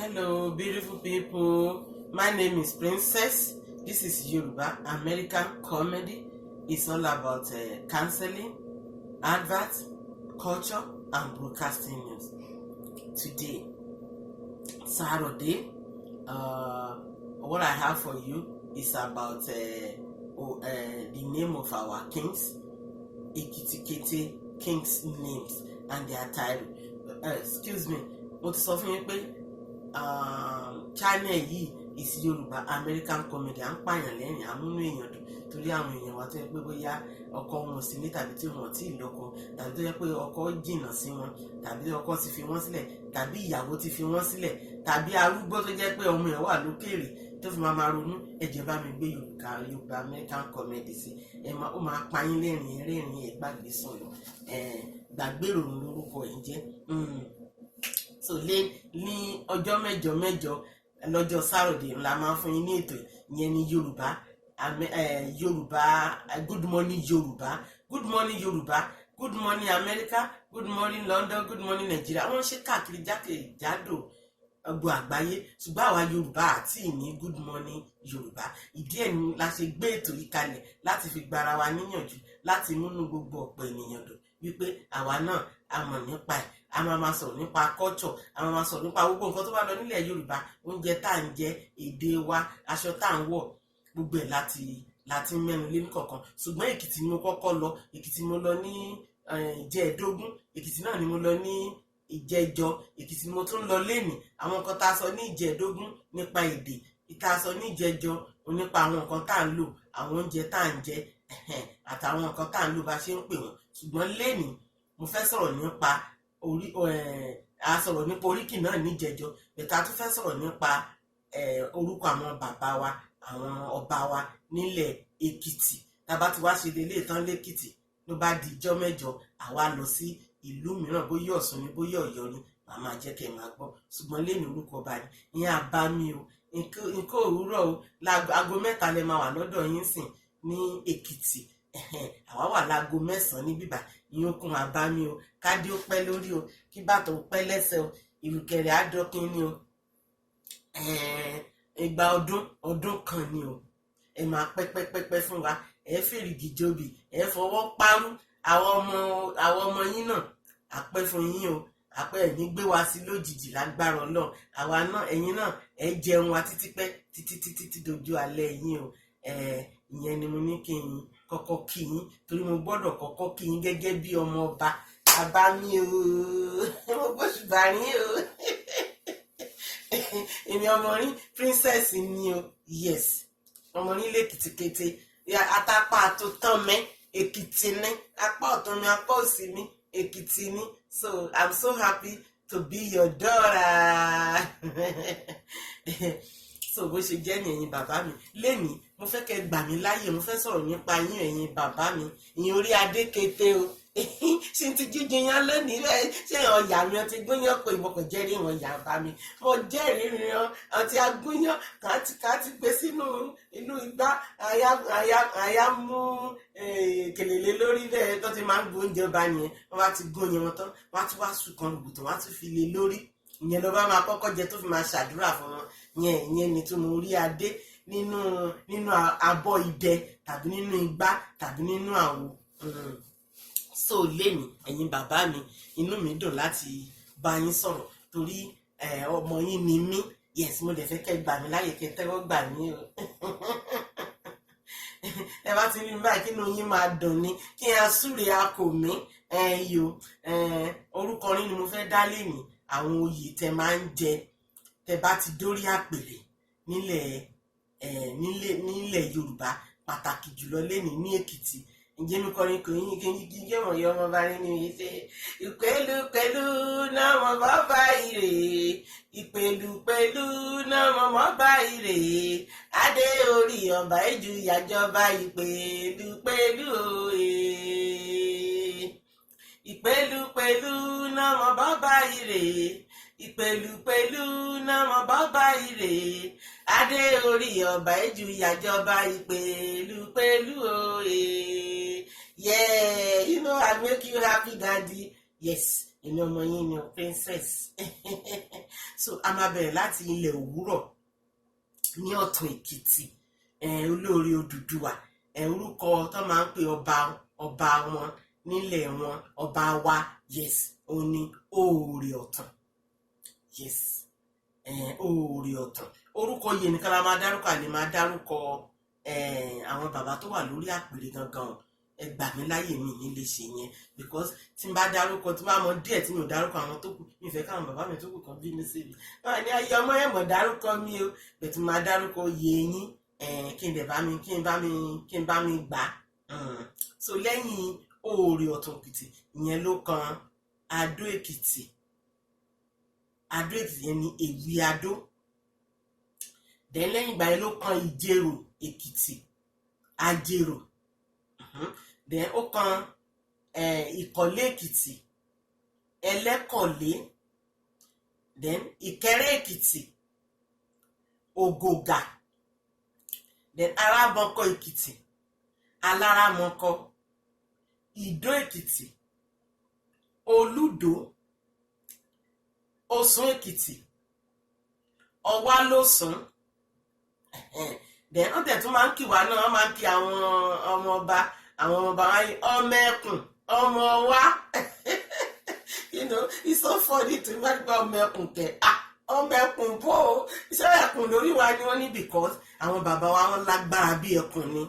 Hello, beautiful people. My name is Princess. This is Yoruba American Comedy. It's all about counseling, advert, culture, and broadcasting news. Today, Saturday, what I have for you is about the name of our kings, Ekitikete kings' names and their title. Excuse me, mo ti sọ fún yín pé channel yìí is Yorùbá American Comedy. À ń pààyàn lẹ́rìn, à ń múnú èèyàn dùn, torí àwọn èèyàn wa tó yẹ pé bóyá ọkọ wọn ò sí ní, tàbí tí wọn ò tí ì lọ́kọ, tàbí tó yẹ pé ọkọ jìnnà sí wọn, tàbí ọkọ ti fi wọ́n sílẹ̀, tàbí ìyàwó ti fi wọ́n sílẹ̀, tàbí arúgbó tó jẹ́ pé ọmọ ẹ̀ wà lókèèrè tó fi máa ronú. Ẹ jẹ́ bá mi gbé Yorùbá American Comedy sí ẹ máa, ó máa pa yín lẹ́rìn, rẹ́rìn ẹ̀ gbàgbé sọ̀rọ̀ ẹ̀ gbàgbé ìrònú lórúkọ ẹ̀ ń jẹ́. So lé ní ọjọ́ mẹ́jọ mẹ́jọ, lọ́jọ́ Saturday la máa ń fún yín ní ètò ìyẹn ní Yorùbá Yorùbá, Good Morning Yorùbá, Good Morning Yorùbá, Good Morning America, Good Morning London, Good Morning Nigeria. Wọ́n ń ṣe káàkiri jákèjádò gbogbo àgbáyé, ṣùgbọ́n àwa Yorùbá àti ìní Good Morning Yorùbá. Ìdí ẹ̀ ni la ṣe gbé ètò yìí kalẹ̀ láti fi gbara wa níyànjú, láti múnú gbogbo ọ̀pọ̀ ènìyàn dùn wípé àwa náà a mọ̀ nípa ẹ̀. A máa ma sọ̀rọ̀ nípa culture, a máa ma sọ̀rọ̀ nípa gbogbo nǹkan tó bá lọ nílẹ̀ Yorùbá, oúnjẹ tá à ń jẹ, èdè wa, aṣọ tá à ń wọ̀, gbogbo ẹ̀ láti mẹ́nu lé kọ̀ọ̀kan. Ṣùgbọ́n Èkìtì ni mo kọ́kọ́ lọ. Èkìtì mo lọ ní ìjẹ́ẹ̀dógún, Èkìtì náà ni mo lọ ní ìjẹjọ, Èkìtì ni mo tún lọ lénìí. Àwọn nǹkan tá a sọ ní ìjẹ́ẹ̀dógún nípa èdè, ìta sọ ní ìjẹjọ nípa àwọn nǹkan tá à ń lò, àwọn oúnjẹ tá à ń jẹ àtàwọn nǹkan tá à ń lò, bá ṣe ń pè wọ́n. Ṣùgbọ́n lénìí, mo fẹ́ sọ̀rọ̀ nípa orí. A sọ̀rọ̀ nípa oríkì náà níjẹjọ bẹ̀tà, a tún fẹ́ sọ̀rọ̀ nípa orúkọ àwọn bàbá wa, àwọn ọba wa nílẹ̀ Èkìtì. Tá a bá ti wá ṣe délé tán lẹ́kìtì, ló bá di ijọ́ mẹ́jọ, àwa lọ sí ìlú mìíràn, bóyá Ọ̀ṣun ni, bóyá Ọ̀yọ́ ni, màá máa jẹ́ kẹ́ ẹ máa gbọ́. Ṣùgbọ́n lẹ́nu, orúkọ ọba ni ìyẹn àbá mi o. Nǹkan òwúrọ̀ o, aago 3 lẹ máa wà lọ́dọ̀ yín sìn ní Èkìtì, àwa wà láago 9 ní bíbá. Ìyẹn okun àbá mi o. Kádé ó pẹ́ lórí o, kí bàtà ó pẹ́ lẹ́sẹ̀ o, ìrùkẹ̀rẹ̀ àádọ́kín ni o. Ìgbà ọdún ọdún kan ni o. Ẹ máa pẹ́ pẹ́ pẹ́ pẹ́ fún wa, ẹ fèrègì jobi, ẹ fọwọ́ parú. Àwọn ọmọ yín náà àpẹ́ fún yín o. Àpẹ́ ẹ̀ ní gbé wa sí lójijì lágbára Ọlọ́run. Àwa náà, ẹ̀yin náà, ẹ jẹun wa títí pẹ́ títí títí tí dojú alẹ́ yín o. Ìyẹn ni mo ní kí n kọ́kọ́ kí yín, torí mo gbọ́dọ̀ kọ́kọ́ kí yín gẹ́gẹ́ bí ọmọ ọba. Bàbá mi o, mo gbóṣùbà rí o. Èmi ọmọ rí princess ni o. Yes, ọmọ rí lèkìtì kété, atapa tó tán mẹ́ Èkìtì ní apá ọ̀tún mi, apá òsì mi Èkìtì ní. So I'm so happy to be your daughter. So bó ṣe jẹ́ ní, ẹ̀yin bàbá mi, lénìí mo fẹ́ kẹ́ gbà mí láàyè, mo fẹ́ sọ̀rọ̀ nípa yín, ẹ̀yin bàbá mi, ìyẹn orí adé kété o. Ṣé ti jíjìn yán lónìí rẹ? Ṣé ọ̀yà mi ọtí gúnyán pé mo kò jẹ́rìí wọn yà bá mi, mo jẹ́rìí wọn àti agúnyán kàti gbé sínú inú igbá, àyà àyà àyà mú kèlèlé lórí bẹ́ẹ̀ tó ti máa ń gbóúnjẹ bá nìyẹn. Wọ́n bá ti gún yẹn wọn tán, wọ́n á tún wá sùn kan rògbòtò, wọ́n á tún fi lé lórí. Ìyẹn ló bá máa kọ́kọ́ jẹ tó fi máa ṣàdúrà fún wọn yẹn. Ìyẹn ni tó mo rí adé nínú abọ́ idẹ tàbí nínú igbá tàbí nínú àwo. So lémi, ẹ̀yin bàbá mi, inú mi dùn láti bá yín sọ̀rọ̀ torí ọmọ yín ni mí. Yes, mo lè fẹ́ kẹ́ gbà mí láyè, kẹ́ tẹ́wọ́ gbà mí o. Ẹ bá ti rí mi báyìí, kí inú yín máa dùn ni, kí n asúre akò mí yo. Orúkọ yín ni mo fẹ́ dá lénìí, àwọn oyè tẹ máa ń jẹ tẹ bá ti dórí àpèrè nílẹ̀ Yorùbá, pàtàkì jùlọ lénìí ní Èkìtì. Ǹjẹ́ mi kọrin kò yín kí n kí jẹ́ mọ̀ yọ ọmọ bá rí ní ṣe ìpẹ́lú pẹ̀lú náà mọ̀ bá bá ire, ìpẹ̀lú pẹ̀lú náà mọ̀ bá ire, adé orí ọba ìjù ìyàjọba, ìpẹ̀lú pẹ̀lú òye, ìpẹ̀lú pẹ̀lú náà mọ̀ bá bá ire, ìpẹ̀lú pẹ̀lú náà mọ̀ bá bá ire, adé orí ọba ìjù ìyàjọba, ìpẹ̀lú pẹ̀lú òye. Yeah, you know I make you happy, Daddy. Yes, èmi ọmọ yín ni o, princess. So a máa bẹ̀rẹ̀ láti ilẹ̀ òwúrọ̀ ní Ọ̀tún Èkìtì, olórí Odùduwà, orúkọ tó máa ń pè ọba wọn nílẹ̀ wọn, ọba wa, yes, òun ni Oòrè Ọ̀tàn. Yes, Oòrè Ọ̀tàn. Orúkọ yìí nìkan la máa dárúkọ, àlè máa dárúkọ àwọn bàbá tó wà lórí àpèrè gangan o. Ẹ gbà mí láyè, mi ní lè ṣe yẹn, because tí n bá dárúkọ, tí n bá mọ díẹ̀ tí mi ò dárúkọ àwọn tó kù, mi fẹ́ káwọn bàbá mi tó kù kan bínú sí mi. Wọn ní ayé ọmọ ẹ̀ mọ̀ dárúkọ mi o, bẹ̀tí máa dárúkọ oyè yín, kí n dẹ̀ bá mi kí n bá mi kí n bá mi gbà. So lẹ́yìn Oòrè Ọ̀tún Èkìtì, ìyẹn ló kan Adó Èkìtì. Adó Èkìtì yẹn ni Èwí Adó. Then lẹ́yìn ìgbà yẹn ló kan Ìjerò Èkìtì, Àjèrò. Then ó kan Ìkọ̀lé Èkìtì, Ẹlẹ́kọ̀lé. Then Ìkẹrẹ́ Èkìtì, Ògògà. Then Arábọnkọ Èkìtì, Aláramọkọ. Ìdó Èkìtì, Olúdó. Òsùn Èkìtì, Ọwálósùn. Then wọ́n tẹ̀ tún máa ń kí wa náà, wọ́n máa ń kí àwọn ọmọ ọba, àwọn ọmọ ọba wáyé, ọmọ ẹkùn, ọmọ wa. It's so funny to imagine pé ọmọ ẹkùn kẹ, ah, ọmọ ẹkùn bó o, iṣẹ́ ẹkùn lórí wa ni wọ́n ní, because àwọn bàbá wa, wọ́n lágbára bí ẹkùn ni.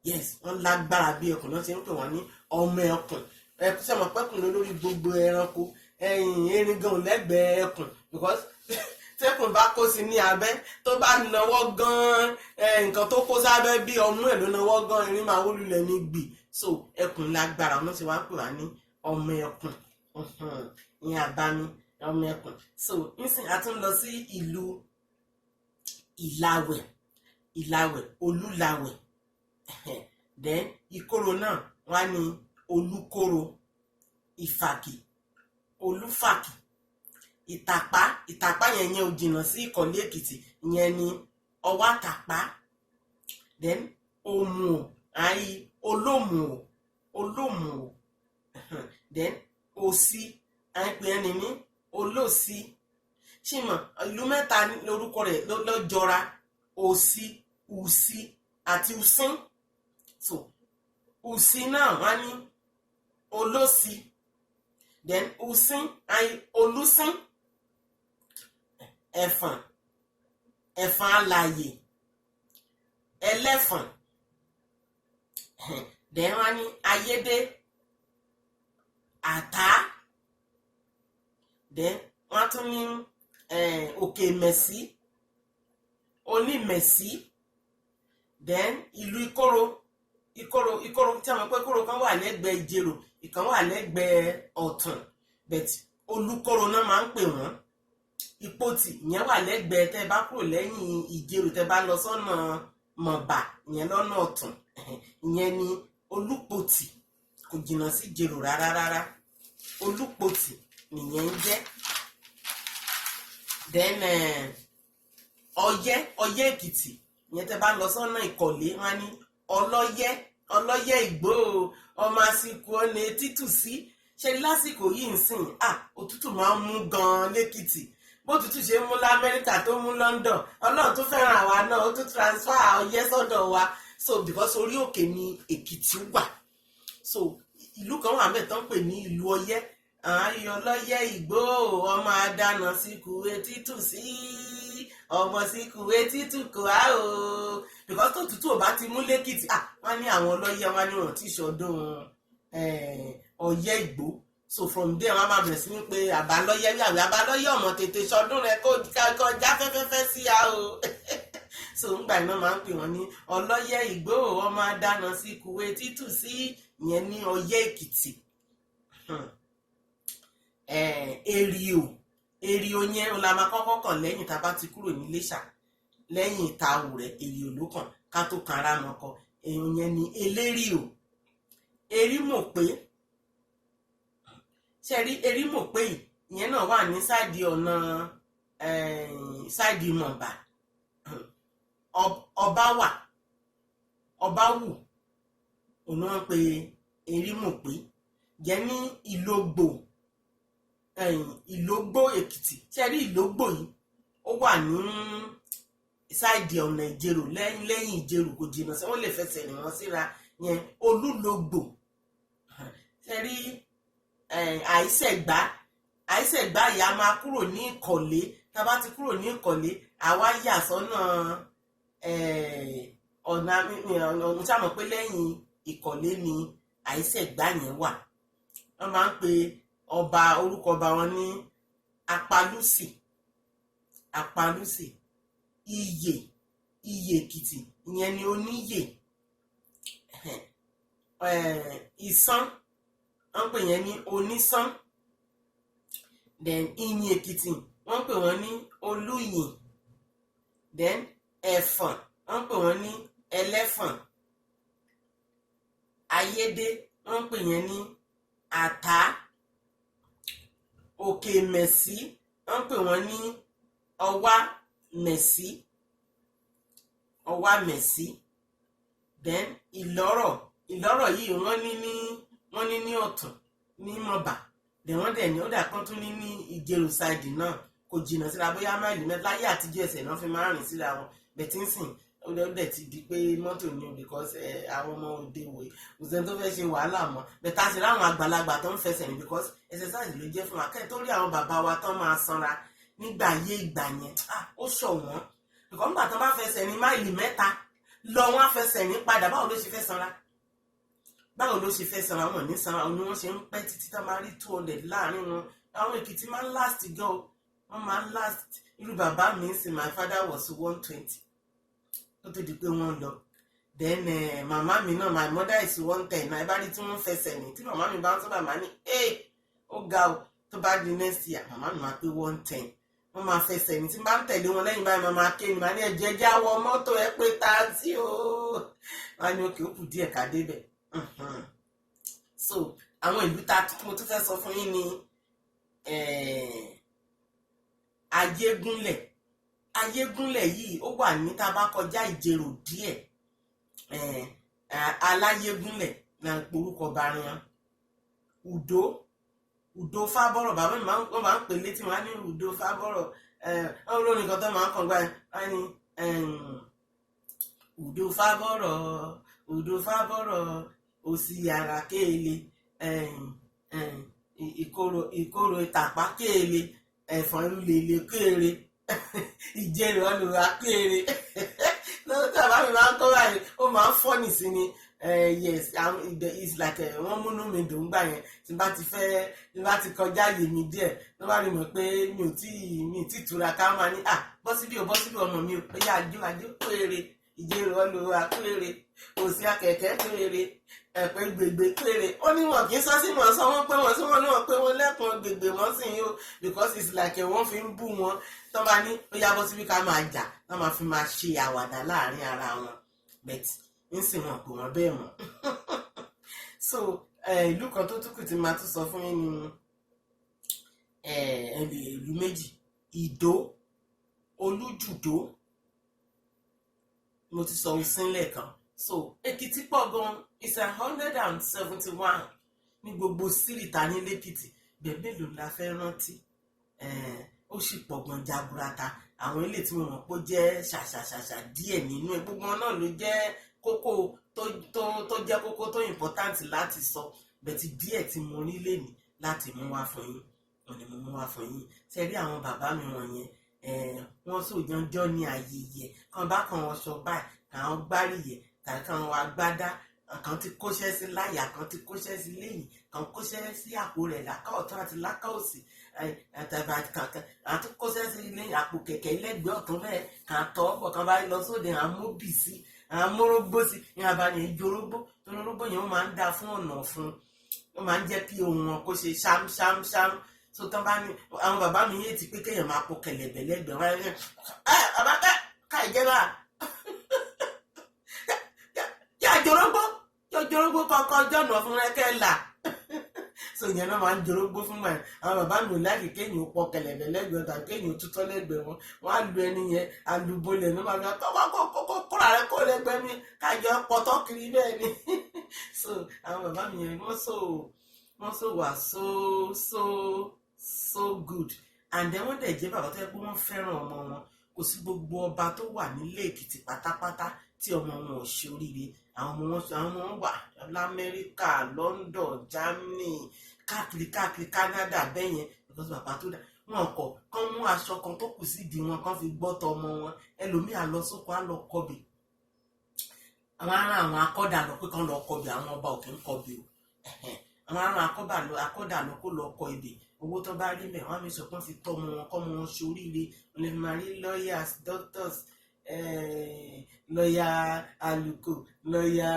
Yes, wọ́n lágbára bí ẹkùn náà ti ń pè wọ́n ní ọmọ ẹkùn. Ẹkùn sẹ́mọ̀ pẹ́kùn ló lórí gbogbo ẹranko. Ẹ̀yìn erin gan lẹ́gbẹ̀ẹ́ ẹkùn, because tẹ́kùn bá kó sí ní abẹ́, tó bá nawọ́ gan, nǹkan tó kó sábẹ́ bí ọmú ẹ̀ ló nawọ́ gan, erin máa wó lulẹ̀ ní gbì. So ẹkùn lágbára, wọn ti wá ń pè wá ní ọmọ ẹkùn. Ìyẹn àbámi ọmọ ẹkùn. So nísìnyí, a tún lọ sí ìlú Ìlàwẹ̀. Ìlàwẹ̀, Olúlàwẹ̀. Then Ìkorò náà, wọ́n á ní Olúkóró. Ìfàkì, Olúfàkì. Ìtàpá, Ìtàpá yẹn ò jìnnà sí Ìkọ̀lé Èkìtì, ìyẹn ni Ọwátàpá. Then Òmùò, àyí Olómùò, Olómùò. Then Òsì, à ń pè ẹni ní Olóòsì. Ṣìmọ̀ ìlú mẹ́ta lórúkọ rẹ̀ ló jọra: Òsì, Ùsì àti Usín. So Ùsì náà, wọ́n á ní Olósì. Then Usín, àyí Olúsín. Ẹ̀fọ̀n, Ẹ̀fọ̀n alàyè, Ẹlẹ́fọ̀n. Then wọ́n á ní Ayédè, Àtá. Then wọ́n á tún ní Òkè Mẹ̀sí, Onímẹ̀sí. Then ìlú Ìkóró, Ìkóró, Ìkóró tí a mọ̀ pé Ìkóró kan wà lẹ́gbẹ̀ẹ́ Ìjerò, ìkan wà lẹ́gbẹ̀ẹ́ Ọ̀tún, but Olúkóró náà máa ń pè wọ́n. Ìpotì, ìyẹn wà lẹ́gbẹ̀ẹ́, tẹ́ bá kúrò lẹ́yìn Ìjerò, tẹ́ bá lọ sọ́nà Mọ̀bà, ìyẹn lọ́nà Ọ̀tún, ìyẹn ni Olúpotì. Kò jìnnà sí Ìjerò rárá rárá. Olúpotì nìyẹn ń jẹ́. Then Ọ̀yẹ́, Ọ̀yẹ́ Èkìtì, ìyẹn tẹ́ bá lọ sọ́nà Ìkọ̀lé, wọn á ní Ọlọ́yẹ́, Ọlọ́yẹ́ Ìgbó, ọmọ àsìkò ọ̀nà títù sí ṣe lásìkò yìí ń sìn. Ah, òtútù máa ń mú gan-an lẹ́kìtì. Bó tútù ṣe ń mú lamẹ́ríkà, tó mú London, Ọlọ́run tó fẹ́ràn àwa náà, ó tún transfer ọyẹ́ sọ́dọ̀ wa. So because orí òkè ni Èkìtì wà, so ìlú kan wà mẹ́ẹ̀ tán pè ní ìlú Ọyẹ́. Ayọ̀ Ọlọ́yẹ́ Ìgbó, ọmọ adáná síkú etí tù sí, ọmọ síkú etí tù kò á o, because tó tútù ò bá ti mú lẹ́kìtì, ah, wọ́n ní àwọn ọlọ́yẹ́, wọ́n ní wọn tí ìṣọdún Ọyẹ́ Ìgbó. So from there, wọ́n máa bẹ̀rẹ̀ sí ní pé àbálọ́yẹ́ ní àwẹ̀ àbálọ́yẹ́, ọmọ tètè ṣọdún rẹ kó kọjá fẹ́fẹ́fẹ́ sí a o. So ńgbà iná máa ń pè wọ́n ní Ọlọ́yẹ́ Ìgbó, ọmọ adáná sí kúwé títù sí, ìyẹn ní Ọyẹ́ Èkìtì. Èrìò, Èrìò yẹn la máa kọ́kọ́ kàn lẹ́yìn tá a bá ti kúrò ní Iléṣà, lẹ́yìn ìtawù rẹ̀. Èrìò ló kàn ká tó kan ara mọ́kọ. Èèyàn yẹn ni Eléríò. Erímọ̀pé, ṣe rí Erímọ̀pé yìí, ìyẹn náà wà ní side ọ̀nà, side Mọ̀bà. Ọba wà, ọba wù, òun náà ń pe Erímọ̀pé jẹ́ ní Ìlógbò, Ìlógbò Èkìtì. Ṣe rí Ìlógbò yìí? Ó wà ní side ọ̀nà Ìjerò, lẹ́yìn lẹ́yìn Ìjerò, kò jìnnà sí, wọ́n lè fẹsẹ̀ rìn wọ́n síra yẹn. Olúlógbò, ṣe rí Àìsẹ̀gbá. Àìsẹ̀gbá yìí, a máa kúrò ní Ìkọ̀lé. Tá a bá ti kúrò ní Ìkọ̀lé, àwa yà sọ́nà ọ̀nà ọ̀nà tí a mọ̀ pé lẹ́yìn Ìkọ̀lé ni Àìsẹ̀gbá yẹn wà. Wọ́n máa ń pe ọba, orúkọ ọba wọn ní Apalúsì. Apalúsì. Iyè, Iyè Èkìtì, ìyẹn ni Oníyè. Ìsán, wọ́n pè yẹn ní Onísán. Then Ìyìn Èkìtì, wọ́n pè wọ́n ní Olúyìn. Then Ẹ̀fọ̀n, wọ́n pè wọ́n ní Ẹlẹ́fọ̀n. Ayédè, wọ́n pè yẹn ní Àtá. Òkè Mẹ̀sí, wọ́n pè wọ́n ní Ọwá Mẹ̀sí, Ọwá Mẹ̀sí. Then Ìlọ́rọ̀. Ìlọ́rọ̀ yìí, wọ́n ní ní Ọ̀tún ní Mọ̀bà. Then wọ́n dẹ̀ ní ó dà kán tún ní Ìjerò side náà. Kò jìnnà síra, bóyá máìlì 3. Láyé àtijọ́, ẹsẹ̀ náà fi máa ń rìn síra wọn bẹ̀tí ń sìn. Ó dẹ̀ ti di pé mọ́tò ní o, because àwọn ọmọ òde wòye, kò sẹ́ni tó fẹ́ ṣe wàhálà mọ́. Bẹ̀tà sí láwọn àgbàlagbà tó ń fẹsẹ̀ rìn, because exercise ló jẹ́ fún wa. Kẹ́ tó rí àwọn bàbá wa tán máa sanra nígbà ayé ìgbà yẹn, ó ṣọ̀wọ́n, because nígbà tán bá fẹsẹ̀ rìn máìlì 3 lọ, wọ́n á fẹsẹ̀ rìn padà. Báwo ló ṣe fẹ́ sanra? Báwo ló ṣe fẹ́ sanra? Wọn ní sanra ni wọ́n ṣe ń pẹ́ títí tá máa rí 200 láàrin wọn. Àwọn Èkìtì máa ń last gan o, wọ́n máa ń last. Irú bàbá mi sì, my father was 120 ó tó di pé wọ́n lọ. Then màmá mi náà, my mother is 110 náà. Ẹ bá rí tí wọ́n fẹsẹ̀ ní, tí màmá mi bá ń sábà máa ní ee, ó ga o. Tó bá di next year, màmá mi máa pé 110. Wọ́n máa fẹsẹ̀ ní. Tí n bá ń tẹ̀lé wọn lẹ́yìn báyìí, máa ké ni, màá ní ẹ̀jẹ̀ jáwọ́ mọ́tò, ẹ pé taxi o. Wọ́n á ní òkè, ó kù díẹ̀ ká débẹ̀. So àwọn ìlú tá mo tún fẹ́ sọ fún yín ni Ayégúnlẹ̀. Ayégúnlẹ̀ yìí, ó wà ní tá a bá kọjá Ìjerò díẹ̀. Aláyégúnlẹ̀ náà porúkọ bariyan. Ùdó, Ùdó Fábọ́rọ̀, bàbá mi wọ́n máa ń pè létí wọn á ní Ùdó Fábọ́rọ̀. Wọ́n lórí nǹkan tó máa ń kàn gbá wọn ní Ùdó Fábọ́rọ̀, Ùdó Fábọ́rọ̀, òsì yàrá kéèlè, ìkorò, ìkorò ìtàpá kéèlè, ẹ̀fọn lulele kéèrè, Ìjẹrò ọlùwà kéèrè. Lọ́wọ́ tí bàbá mi máa ń kọ́ báyìí, ó máa ń funny sí ni. Yes, it's like wọ́n múnú mi dùn gbà yẹn. Tí n bá ti fẹ́, tí n bá ti kọjá àyè mi díẹ̀, tó bá rí mọ̀ pé mi ò tí túra ká, máa ní, "Ah, bọ́ síbí o, bọ́ síbí, ọmọ mi o." Ó yá, àjò, àjò kéèrè, Ìjẹrò ọlùwà kéèrè, òsì akẹ̀kẹ́ kéèrè, ẹ̀pẹ́ gbègbè kéèrè. Ó ní wọn kì í sọ sí wọn, sọ wọn pé wọn sí wọn ní wọn pé wọn lẹ́kùn gbègbè wọn sì yín o, because it's like wọ́n fi ń bú wọn. Tó bá ní ó yá, bọ́ síbí ká máa jà, wọ́n máa fi máa ṣe àwàdà láàrin ara wọn. But ń sìn wọn pè wọ́n bẹ́ẹ̀ mọ́. So ìlú kan tó tún kù tí màá tún sọ fún yín ni ìlú méjì: Ìdó, Olújùdó. Mo ti sọ Òsín lẹ́ẹ̀kan. So Èkìtì pọ̀ gan. It's 171 ní gbogbo sírìtà ní lẹ́kìtì. Bẹ́ẹ̀ mélòó la fẹ́ rántí? Ó sì pọ̀ gan jaburata. Àwọn ilé tí mo mọ̀ pé ó jẹ́ ṣàṣàṣàṣà díẹ̀ nínú ẹ̀, gbogbo wọn náà ló jẹ́ kókó tó jẹ́ kókó tó important láti sọ bẹ̀tì. Díẹ̀ tí mo rí lẹ́nìí láti mú wá fún yín, òní mo mú wá fún yín. Ṣe rí àwọn bàbá mi wọ̀nyẹn, wọ́n sòjọ́njọ́ ní ayẹyẹ kan bá kan wọn sọ báyìí, káwọn gbáríyẹ tàbí káwọn agbádá kan ti kóṣẹ́ sí láyà, kan ti kóṣẹ́ sí lẹ́yìn, kan kóṣẹ́ sí àpò rẹ̀ láká ọ̀tún àti láká òsì, tàbí kankan àti kóṣẹ́ sí lẹ́yìn àpò kẹ̀kẹ́ lẹ́gbẹ̀ẹ́ ọ̀tún bẹ́ẹ̀, kàn tọ́ bọ̀, kan bá lọ sóde, à ń móbì sí, à ń mórógbó sí ní abàní ìjórógbó torí orógbó yẹn, ó máa ń dáa fún ọ̀nà ọ̀fun, ó máa ń jẹ́ kí ohun wọn kó ṣe ṣám ṣám ṣám. So tán bá ní àwọn bàbá mi yé ti pé kéèyàn máa po kẹ̀lẹ̀bẹ̀ lẹ́gbẹ̀ẹ́ wọn, ẹ bàbá ẹ ká ìjẹba yà jorógbó, yọ jorógbó kọkọ jọ̀nà fún rẹ kẹ́ là. So ìyẹn náà máa ń jorógbó fún mi. Àwọn bàbá mi ò láàkì kéèyàn pọ kẹ̀lẹ̀bẹ̀ lẹ́gbẹ̀ẹ́ tàbí kéèyàn tútọ́ lẹ́gbẹ̀ẹ́ wọn. Wọn á lu ẹni yẹn alùbọ́lẹ̀ ní wọn máa kọ́ kọ́ kóra rẹ kó lẹ́gbẹ̀ẹ́ mi kájọ pọtọ́ kiri bẹ́ẹ̀ ni. So àwọn bàbá mi yẹn, wọ́n so wà so so so good. And then wọ́n dẹ̀ jẹ́ bàbá tó yẹ pé wọ́n fẹ́ràn ọmọ wọn. Kò sí gbogbo ọba tó wà nílé Èkìtì pátápátá tí ọmọ wọn ò ṣe oríire. Àwọn ọmọ wọn wà l'Amẹ́ríkà, London, Germany, káàkiri káàkiri, Canada bẹ́yẹn, because bàbá tó dà wọn kọ kán mú aṣọ kan tó kù sídìí wọn kán fi gbọ́tọ̀ ọmọ wọn. Ẹlòmíì á lọ sóko, á lọ kọbè. Àwọn ará àwọn akọ́dà lọ pé kán lọ kọbè. Àwọn ọba òkè ń kọbè o. Àwọn ará akọ́dà lọ kó lọ kọ ebè. Owó tó bá rí mẹ́, wọ́n á mi sọ pé wọ́n fi tọ́ ọmọ wọn, kọ́ ọmọ wọn ṣoríire. Wọ́n lè máa rí lawyers, doctors, lọ́yà Àlùkò, lọ́yà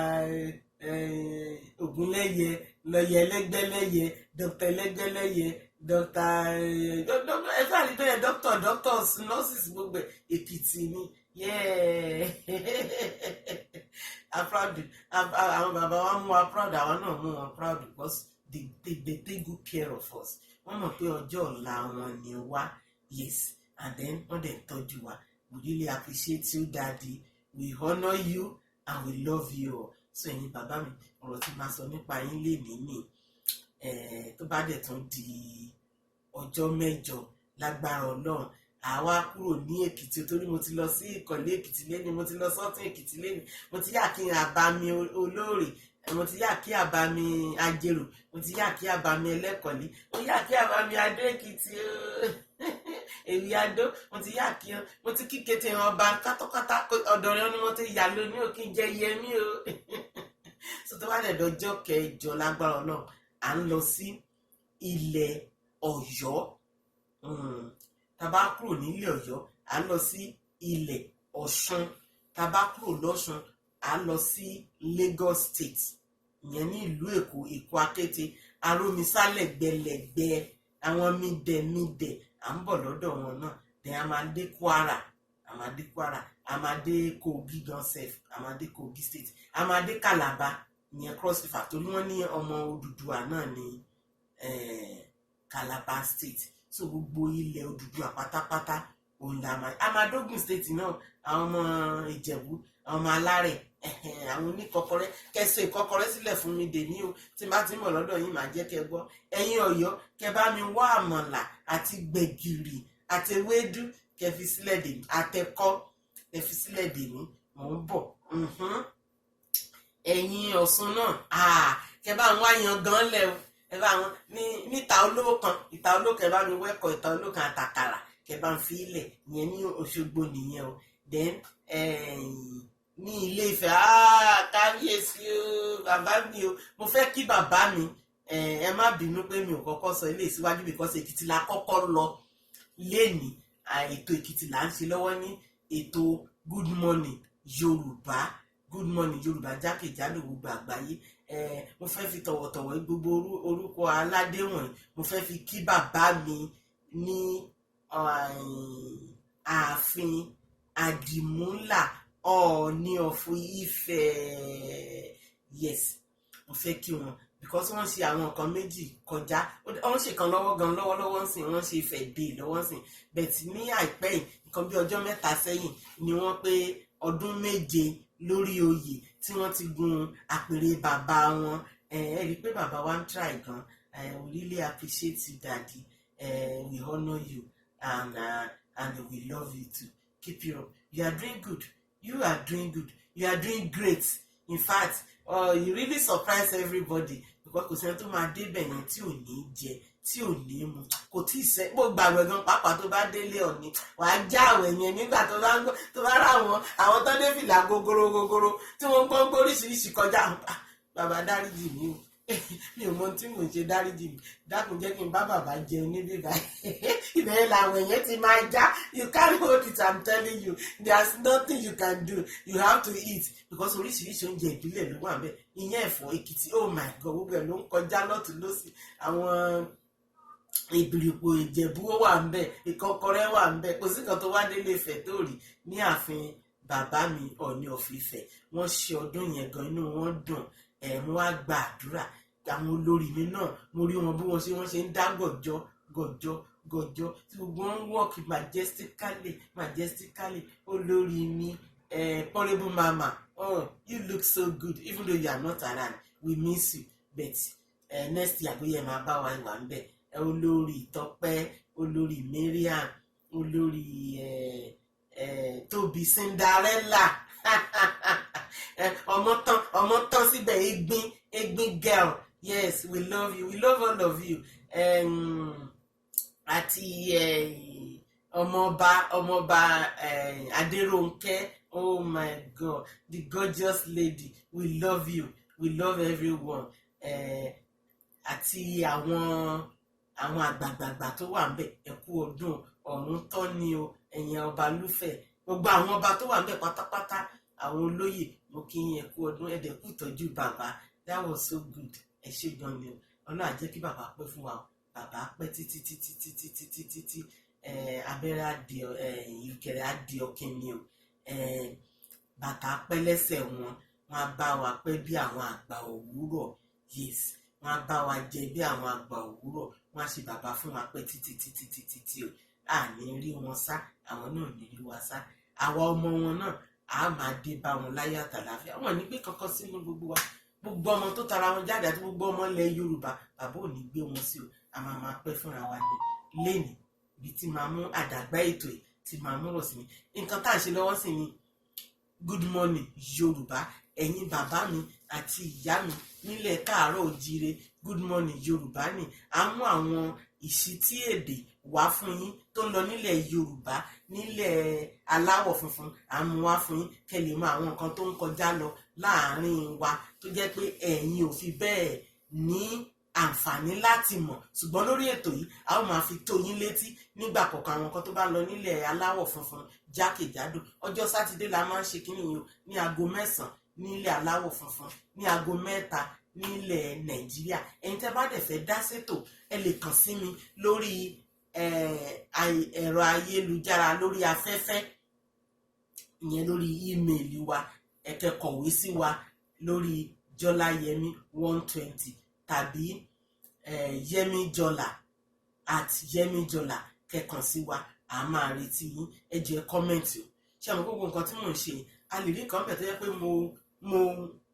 Ògúnlẹ́yẹ, lọ́yà Ẹlẹ́gbẹ́lẹ́yẹ, Dr. Ẹlẹ́gbẹ́lẹ́yẹ, Dr. Ẹ fẹ́ àrí bẹ́ẹ̀, doctor, doctors, nurses, gbogbo ẹ̀ Èkìtì ni. Yeah, I'm proud. Àwọn bàbá wa mú wa proud, àwọn náà mú wọn proud, because they take good care of us. Wọ́n mọ̀ pé ọjọ́ ọ̀la wọn ni wá. Yes, and then wọ́n dẹ̀ tọ́jú wa. We really appreciate you, Daddy. We honour you and we love you all. So ẹ̀yin bàbá mi, ọ̀rọ̀ tí màá sọ nípa yín lè ní ní tó bá dẹ̀ tún di ọjọ́ 8 lágbára Ọlọ́run, àwa kúrò ní Èkìtì, torí mo ti lọ sí Ìkọ̀lé Èkìtì lẹ́ni, mo ti lọ sọ́tún Èkìtì lẹ́ni, mo ti yà kí àbámi olóòrè, mo ti yà kí àbámi Ajérò, mo ti yà kí àbámi Ẹlẹ́kọ̀lé, mo yà kí àbámi Adó Èkìtì, èmi Adó, mo ti yà kí, mo ti kí kété ọba kátọ́kátá. Ọ̀dọ̀ rẹ̀ ni mo ti yà lóní òkè jẹ yẹmí o. So tó bá dẹ̀ dọjọ́ 8 lágbára Ọlọ́run, à ń lọ sí ilẹ̀ Ọ̀yọ́. Tá bá kúrò nílẹ̀ Ọ̀yọ́, à ń lọ sí ilẹ̀ Ọ̀ṣun. Tá bá kúrò lọ́ṣun, à ń lọ sí Lagos State, ìyẹn ní ìlú Èkó, Èkó Akéte, Arómisálẹ̀ gbẹlẹ̀gbẹ, àwọn mídẹ̀mídẹ̀, à ń bọ̀ lọ́dọ̀ wọn náà. Then a máa dé Kwara, a máa dé Kwara, a máa dé Kogi gan sef, a máa dé Kogi State, a máa dé Calabar, ìyẹn Cross River, torí wọ́n ní ọmọ Odùduwà náà ní Calabar State. So gbogbo ilẹ̀ Odùduwà pátápátá òun la máa, a máa dógùn State náà. Àwọn ọmọ Ìjẹ̀bú, àwọn ọmọ Alárẹ̀, àwọn oníkọkọrẹ́, kẹsẹ̀ ìkọkọrẹ́ sílẹ̀ fún mi dè ní o. Tí n bá ti ń bọ̀ lọ́dọ̀ yín, màá jẹ́ kẹ́ gbọ́. Ẹ̀yin Ọ̀yọ́, kẹ́ bá mi wá àmàlà àti gbẹ̀gìrì àti ewédú, kẹ́ fi sílẹ̀ dè mí, àtẹ̀kọ́, kẹ́ fi sílẹ̀ dè mí, mò ń bọ̀. Ẹ̀yin Ọ̀ṣun náà, kẹ́ bá ń wá yan gan lẹ̀ o. Ẹ bá wọn ní níta olówó kan, ìta olówó kan, ẹ bá mi wẹ́kọ̀ ìta olówó kan àtàkàrà, kẹ́ bá ń fi ilẹ̀ yẹn ní Òṣogbo nìyẹn o. Then ní Ilé Ifẹ̀, kábíyèsí o, bàbá mi o, mo fẹ́ kí bàbá mi. Ẹ má bínú pé mi ò kọ́kọ́ sọ ilé ìsíwájú, because Èkìtì la kọ́kọ́ lọ lénìí. Ètò Èkìtì là ń ṣe lọ́wọ́ ní ètò Good Morning Yorùbá, Good Morning Yorùbá jákèjádò gbogbo àgbáyé. Mo fẹ́ fi tọ̀wọ̀tọ̀wọ̀ gbogbo orúkọ aládé wọ̀nyí, mo fẹ́ fi kí bàbá mi ní ààfin Àdìmúlà, Ọọ̀ni of Ifẹ̀. Yes, mo fẹ́ kí wọn because wọ́n ṣe àwọn nǹkan méjì kọjá. Wọ́n ṣe kan lọ́wọ́ gan lọ́wọ́lọ́wọ́ ń sìn, wọ́n ṣe Ifẹ̀ Day lọ́wọ́ ń sìn. But ní àìpẹ́ yìí, nǹkan bí ọjọ́ 3 sẹ́yìn ni wọ́n pé ọdún 7 lórí oyè tí wọ́n ti gun àpèrè bàbá wọn. Ẹ rí i pé bàbá wa ń try gan. We really appreciate you, Daddy. We honour you and we love you too. Keep it up. You are doing good, you are doing good, you are doing great. In fact, you really surprise everybody, because kò sẹ́ni tó máa débẹ̀ yẹn tí ò ní jẹ, tí ò ní mu. Kò tí ì sẹ́ bó gbàgbẹ́ gan pàápàá, tó bá délé Ọ̀ní, wàá já àwẹ̀ yẹn nígbà tó bá ń gbọ́, tó bá rà wọn, àwọn tó dé fìlà gogoro gogoro tí wọ́n gbọ́n gbóríṣiríṣi kọjá. "Bàbá, dáríjì mí o, mi ò mọ ohun tí mò ń ṣe, dáríjì mi, dákun, jẹ́ kí n bá bàbá jẹun níbí báyìí." Ibẹ̀ làwọn èèyàn ti máa já. You can't hold it, I'm telling you. There's nothing you can do, you have to eat, because oríṣiríṣi oúnjẹ ìbílẹ̀ ló wà níbẹ̀. Ìyẹn ẹ̀fọ́ Èkìtì, oh my God, gbogbo ẹ̀ ló ń kọjá lọ́tún lọ́sì. Àwọn ìbìrìpò Ìjẹ̀bú ó wà ńbẹ̀, ìkọ́kọrẹ́ wà ńbẹ̀. Kò sí kan tó wá délé Ifẹ̀ tó rí ní ààfin bàbá mi, Ọọ̀ni of Ifẹ̀. Wọ́n ṣe ọdún yẹn gan, inú wọn dùn. Ẹ̀ mo wá gba àdúrà. Àwọn olórí mi náà, mo rí wọn bí wọ́n ṣe ń dá gọ̀jọ́ gọ̀jọ́ gọ̀jọ́, tí gbogbo wọn ń walk majestically, majestically. Olórí mi, Portable Mama, oh, you look so good even though you are not around. We miss you, but next year, bóyá ẹ máa bá wa wà ń bẹ̀. Olórí Tọ́pẹ́, Olórí Mariam, Olórí Tóbi Cinderella, ọmọ tán, ọmọ tán síbẹ̀, Egbin, Egbin girl, yes, we love you, we love all of you. Àti ọmọọba Adérónkẹ́, oh my God, the gorgeous lady, we love you, we love everyone. Àti àwọn àgbààgbàgbà tó wà ń bẹ̀, ẹ kú ọdún ọ̀run tọ́ ni o. Ẹ̀yin ọba lúfẹ̀, gbogbo àwọn ọba tó wà ń bẹ̀ pátápátá, àwọn olóyè, mo kí yín, ẹ kú ọdún, ẹ dẹ̀ kú ìtọ́jú bàbá. That was so good. Ẹ ṣé gan ni o. Ọlọ́run á jẹ́ kí bàbá pẹ́ fún wa o. Bàbá pẹ́ títí títí títí títí títí. Abẹ́rẹ́ àdì, ìrùkẹ̀rẹ̀ àdì ọ̀kìn ni o. Bàtà pẹ́ lẹ́sẹ̀ wọn, wọn á bá wa pẹ́ bí àwọn àgbà òwúrọ̀. Yes, wọn á bá wa jẹ bí àwọn àgbà òwúrọ̀. Wọn á ṣe bàbá fún wa pẹ́ títí títí títí tí o. Àní rí wọn sá, àwọn náà ní rí wa sá. Àwa ọmọ wọn náà a máa dé bá wọn láyọ̀ àtàlàáfíà. Wọn ní gbé kankan sínú gbogbo wa, gbogbo ọmọ tó tara wọn jáde àti gbogbo ọmọ ilẹ̀ Yorùbá. Bàbá ò ní gbé wọn sí o. A máa máa pẹ́ fúnra wa ní lénìí. Ibi tí máa mú àdàgbà ètò yìí tí máa mú rọ̀ sí ni nǹkan tá à ń ṣe lọ́wọ́ sí ni Good Morning Yorùbá. Ẹ̀yin bàbá mi àti ìyá mi nílẹ̀ káàárọ̀ òjíire, Good Morning Yorùbá ni a mú àwọn ìṣítí èdè wá fún yín tó ń lọ nílẹ̀ Yorùbá, nílẹ̀ aláwọ̀ funfun. À ń mú wá fún yín kẹ́ lè mọ àwọn nǹkan tó ń kọjá lọ láàárín wa tó jẹ́ pé ẹ̀yin ò fi bẹ́ẹ̀ ní àǹfààní láti mọ̀, ṣùgbọ́n lórí ètò yìí a ó máa fi tó yín létí nígbà kọ̀ọ̀kan àwọn nǹkan tó bá lọ nílẹ̀ aláwọ̀ funfun jákèjádò. Ọjọ́ Sátidé la máa ń ṣe kíní yìí o, ní aago 9 nílẹ̀ aláwọ̀ funfun, ní aago 3 nílẹ̀ Nàìjíríà. Ẹ̀yin tẹ́ bá dẹ̀ fẹ́ dá sétò, ẹ lè kàn sí mi lórí ẹ̀rọ ayélujára, lórí afẹ́fẹ́, ìyẹn lórí email wa. Ẹ kẹ́ kọ̀wé sí wa lórí jọláyẹmí120 tàbí yẹmíjọlá@yẹmíjọlá. Kẹkàn sí wa, a máa retí yín. Ẹ jẹ́ comment o. Ṣé àwọn gbogbo nǹkan tí mò ń ṣe, a lè rí kan bẹ̀ tó yẹ pé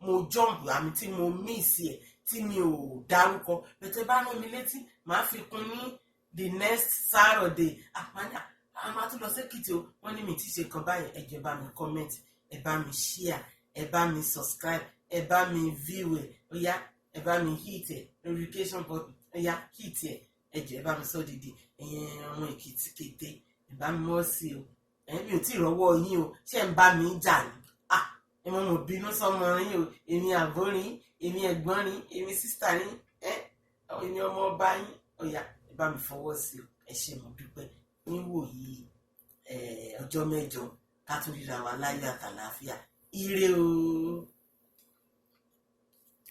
mo jump àmì tí mo miss ẹ̀, tí mi ò dárúkọ bẹ̀tẹ̀, bá rán mi létí, màá fi kún ní the next Saturday. Àpáńdà a máa tún lọ sékìtì o, wọ́n ní mi ti ṣe kan báyìí. Ẹ jẹ́ bá mi comment, ẹ bá mi share, ẹ bá mi subscribe, ẹ bá mi view ẹ. Ó yá, ẹ bá mi hit ẹ, notification button, ó yá, hit ẹ. Ẹ jẹ́ ẹ bá mi sọ dìde. Ẹ̀yin ọmọ Èkìtì kété, ẹ bá mi mọ́ sí o. Ẹ̀yin mi ò tí ì rọ́wọ́ yín o. Ṣé ń bá mi jà ní? Ah, ẹ mọ̀ mọ̀ bínú sọmọ yín o. Èmi àbórin, èmi ẹ̀gbọ́n rin, èmi sister yín, ẹ èmi ọmọ ọba yín. Ó yá, ẹ bá mi fọwọ́ sí o. Ẹ ṣé, mo dúpẹ́. Níwòyí ọjọ́ mẹ́jọ, ká tún ríra wa láyọ̀ àtàlàáfíà. Ire o.